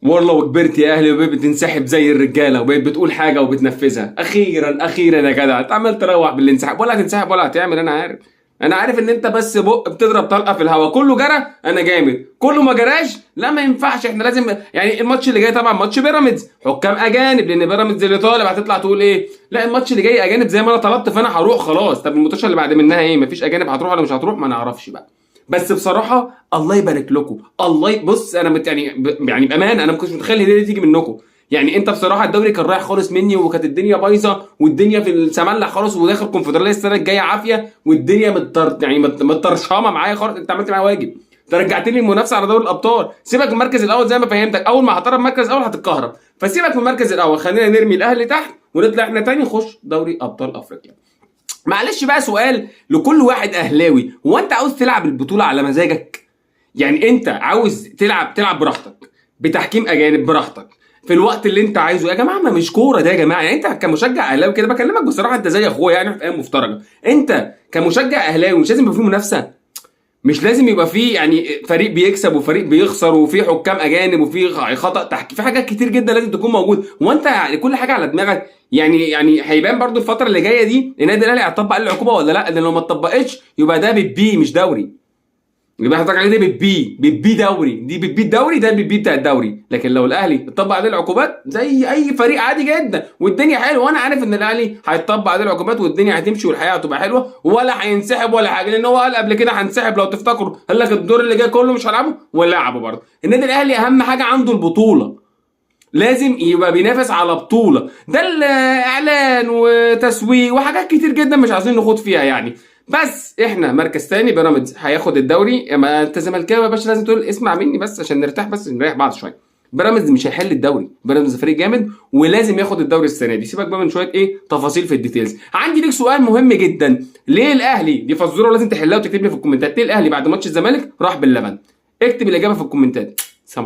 والله وكبرت يا اهلي وبقيت بتنسحب زي الرجالة وبقيت بتقول حاجة وبتنفذها. اخيرا اخيرا يا جدع، انت عمال تروح بالانسحاب، ولا هتنسحب ولا هتعمل. انا عارف، انا عارف ان انت بس بق بتضرب طلقه في الهواء، كله جرى انا جامد، كله ما جراش لا ما ينفعش. احنا لازم يعني الماتش اللي جاي طبعا ماتش بيراميدز، حكام اجانب، لان بيراميدز اللي طالب هتطلع تقول ايه؟ لا الماتش اللي جاي اجانب زي ما انا طلبت فانا هروح خلاص. طب الماتش اللي بعد منها ايه؟ مفيش اجانب، هتروح ولا مش هتروح؟ ما نعرفش بقى. بس بصراحة الله يبارك لكم، الله بص انا يعني يعني بامانه انا ما كنتش متخيل الهدية دي تيجي منكم. يعني انت بصراحة الدوري كان رايح خالص مني، وكانت الدنيا بايظة والدنيا في السملة خالص، وداخل الكونفدراليه السنة الجاية عافية، والدنيا يعني مترشمه معايا خالص. انت عملت معايا واجب، انت رجعت لي المنافسة على دوري الابطال. سيبك من المركز الاول زي ما فهمتك، اول ما هتقرب المركز الاول هتتكهرب، فسيبك من المركز الاول، خلينا نرمي الاهلي تحت ونطلع احنا تاني نخش دوري ابطال افريقيا. معلش بقى سؤال لكل واحد اهلاوي، هو انت عاوز تلعب البطولة على مزاجك؟ يعني انت عاوز تلعب براحتك بتحكيم اجانب براحتك في الوقت اللي انت عايزه؟ يا جماعة ما مش كورة ده يا جماعة. يعني انت كمشجع اهلاوي كده بكلمك بصراحة، انت زي اخويا يعني في ايام مفترجه، انت كمشجع اهلاوي مش لازم يبقى فيه منافسه، مش لازم يبقى فيه يعني فريق بيكسب وفريق بيخسر وفي حكام اجانب وفي خطا تحكيم، في حاجات كتير جدا لازم تكون موجود، وانت يعني كل حاجة على دماغك. يعني هيبان برضو الفترة اللي جاية دي النادي الاهلي هيطبق عليه العقوبة ولا لا، لان لو ما اتطبقتش يبقى ده بيبي مش دوري، يبقى حضرتك عليه ده بيبي، بيبي دوري، دي بيبي الدوري، ده بيبي بتاع الدوري. لكن لو الاهلي اتطبق عليه العقوبات زي اي فريق عادي جدا والدنيا حلوة، وانا عارف ان الاهلي هيطبق عليه العقوبات والدنيا هتمشي والحياة هتبقى حلوة ولا هينسحب ولا حاجة، لان هو قال قبل كده هنسحب لو تفتكروا، قال لك الدور اللي جاي كله مش هلعبه ولعبه برضه. النادي الاهلي اهم حاجة عنده البطولة، لازم يبقى بينافس على بطوله، ده الاعلان وتسويق وحاجات كتير جدا مش عايزين نخوض فيها يعني. بس احنا مركز تاني، بيراميدز هياخد الدوري. ما انت زملكاوي يا باشا لازم تقول اسمع مني بس عشان نرتاح، بس نريح بعض شوية. بيراميدز مش هيحل الدوري، بيراميدز فريق جامد ولازم ياخد الدوري السنة دي. سيبك بقى من شوية ايه تفاصيل في ال details. عندي ليك سؤال مهم جدا، ليه الاهلي، دي فزوره لازم تحلها وتكتب لي في الكومنتات، ليه الاهلي بعد ماتش الزمالك راح باللبن؟ اكتب الاجابة في الكومنتات. سلام.